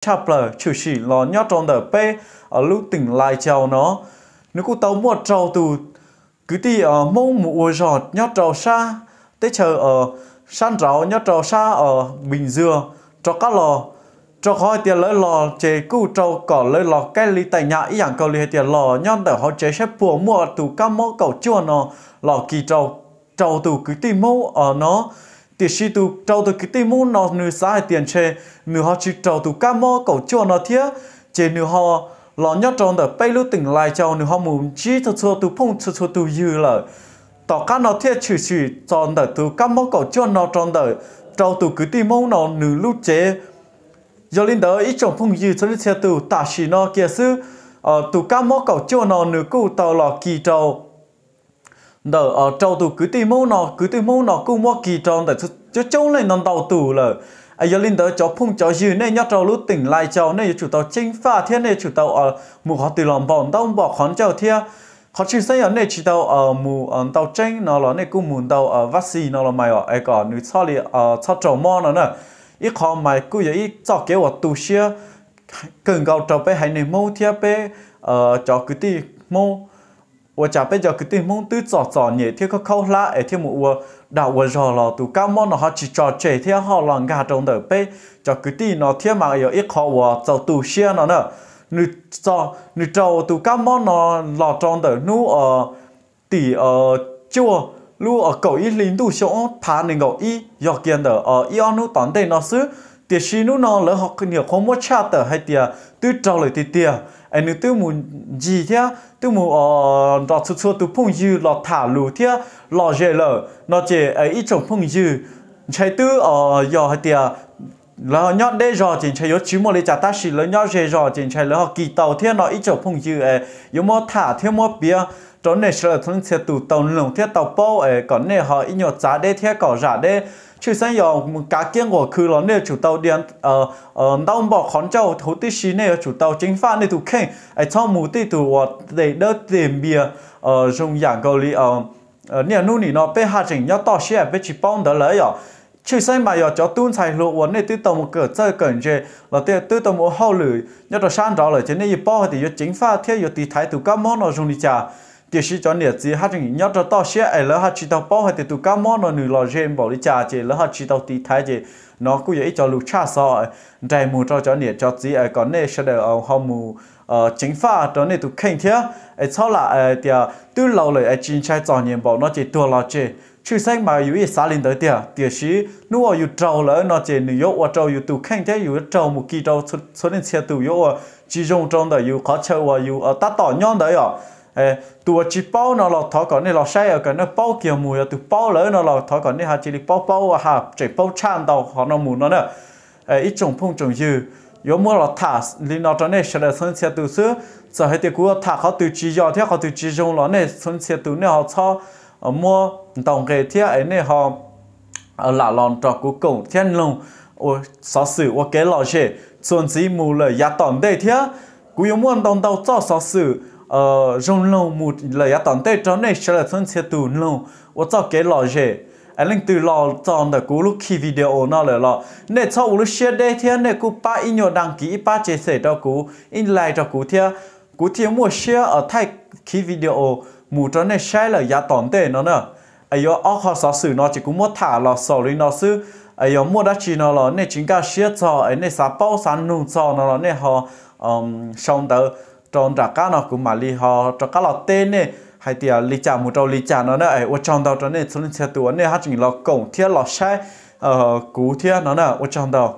tshaj plaws tshwm sim los nyob rau ntawm peb lub teem Lai Châu no. Nws kuj tau muaj rau tus kwv tij Hmoob mus ua zog nyob rau sab teb chaws sab nraud nyob rau sab Bình Dương rov qab los, rau qhov hais tias lawv los ces kuj rau kom lawv los cách ly tại nhà ib yam nkaus li hais tias los nyob ntawm hauv tsev saib puas muaj tus kab mob kaum cuaj no los kis rau, rau tus kwv tij Hmoob no. Tiam sis tus rau tus kwv tij Hmoob no nws xav hais tias ntshe nws ho tsis raug tus kab mob kaum cuaj no thiab, ces nws ho los nyob rau ntawm peb lub teem Lai Châu, nws ho mus ntsib txhua txhua tus phooj txhua txhua tus ywg lawm. Tom qab no thiaj tshwm sim txog ntawm tus kab mob kaum cuaj no rau ntawm rau tus kwv tij Hmoob no nws lub cev. Yog li ntawd ib tsoom phooj ywg txhua leej txhia tus, tam sim no kiag xwb tus kab mob kaum cuaj no nws kuj tau los kis rau ntawm rau tus kwv tij Hmoob no, kwv tij Hmoob no kuj muab kis rau ntawm coob coob leej no ntau tus lawm. Yog li ntawd cov phooj cov ywg nej nyob rau lub teem Lai Châu nej yuav tsum tau ceev faj thiab nej yuav tsum tau mus qhov twg los npaum ntaub npaum qhov ncauj thiab. Qhov tshwj xeeb yog nej tsis tau mus ntau tseeb no los nej kuj mus ntau vaccine no los mas yom, es kom nws txhob li txhob raug mob no na. Ib qho mas kuj yog ib txoj kev uas tu siab kawg nkaus rau peb haiv neeg Hmoob thiab peb cov kwv tij Hmoob. Ua cas peb cov kwv tij Hmoob twb txom txom nyem thiab khaub khaub hlab es thiaj mus ua dag ua zog los tus kab mob no ho tsis tso tseg thiab ho los nkag rau ntawm peb cov kwv tij no thiab mas yog ib qho uas txaus tu siab no na. Nws raug tus kab mob no los rau ntawm hnub tim cuaj lub kaum ib hli ntuj xyoo ob phav nees nkaum ib, yog kiag ntawm ib ob hnub tom ntej no xwb. Tiam sis hnub no lawv nyuam qhuav muab tshaj tawm hais tias twb raug lawm tiag tiag, es nws twb mus ncig thiab twb mus nrog txhua txhua tus phooj ywg los tham lus thiab lom zem lawm no ces ib tsoom phooj ywg ntshai twb yog hais tias lawv ho nyob deb zog ces ntshai yuav tsis muaj li cas, tab sis lawv nyob ze zog ces ntshai lawv ho kis tau thiab no ib tsoom phooj ywg es yuav muab tham thiab muab piav rau nej sawv daws txhua leej txhia tus tau mloog thiab tau paub es kom nej ho ib nyuag txav deb thiab kom zam deb. Tshwj xeeb yog mus kav kiab nquas khw los nej yuav tsum tau dia ntaub npaum qhov ncauj huv tib si, nej yuav tsum tau ceev faj nej tus kheej es txhob mus tib tug uas tes dawb tes npias zoo yam nkaus li niaj hnub nim no peb haj tseem nyob toj siab peb tsis paub ntawd lawm yom. Tshwj xeeb mas yog cov tub ntxhais hluas uas nej twb tau mus kawm txawj kawm ntse los twb tau mus ua hauj lwm nyob rau sab nraud lawm ces nej yeej paub hais tias yuav ceev faj thiab yuav tiv thaiv tus kab mob no zoo li cas. Tiam sis cov niam txiv haj tseem nyob rau toj siab es lawv haj tsis tau paub hais tias tus kab mob no nws los ze npaum li cas ces lawv haj tsis tau tiv thaiv ces no kuj yog ib co lus tshaj xov nraim mus rau cov niam cov txiv es kom nej sawv daws ho mus ceev faj rau nej tus kheej thiab es txhob lam tias twb laus lawm es tsis ntshai txom nyem npaum no ces tuag los tseg. Tshwj xeeb mas yus yeej xav li ntawd tiag, tiam sis hnub uas yus raug lawm no ces nws yuav ua rau yus tus kheej thiab yus yuav raug mus kis rau txhua leej txhia tus, yuav ua tsis zoo rau ntawm yus qhov chaw uas yus tab tom nyob ntawd yom. Tus uas tsis paub no los thov kom nej los saib kom nej paub kiag mus, yog tus paub lawm no los thov kom nej ho cia li paub paub ha tseem paub tshaj ntau qhov no mus no na. Ib tsoom phooj tsoom ywg, yuav muab los tham li no rau nej sawv daws txhua leej txhia tus xwb. Txawm hais tias kuv tham qhov twg tsis yog thiab qhov twg tsis zoo los nej txhua leej txhia tus nej ho txhob muab ntaus nqe thiab es nej ho lam los nrog kuv koom thiab mloog ua xov xwm ua kev lom zem txuas ntxiv mus lawm yav tom ntej thiab. Kuv yuav muaj ntau ntau txoj xov xwm zoo mloog mus lawm yav tom ntej rau nej sawv daws txhua leej txhia tus mloog ua txoj kev lom zem. Es leej twg los txog ntawm kuv lub khi video no lawm los nej txhob ua lub siab deb thiab nej kuj pab ib nyuag đăng ký ib pab chia sẻ rau kuv, ib like rau kuv thiab. Kuv thiaj muaj siab thaij khi video mus rau nej saib lawm yav tom ntej no na. Es yuav ob qho xov xwm no ces kuv muab tham los xaus li no xwb. Es yog muaj dab tsi no los nej tsis nkag siab txog es nej xav paub xav nug txog no los nej ho sau ntawv rau nram qab no kuv mam li ho rov qab los teb nej hais tias li cas mus rau li cas no na. Ua tsaug ntau rau nej txhua leej txhia tus uas nej haj tseem los koom thiab los saib kuv thiab no na. Ua tsaug ntau.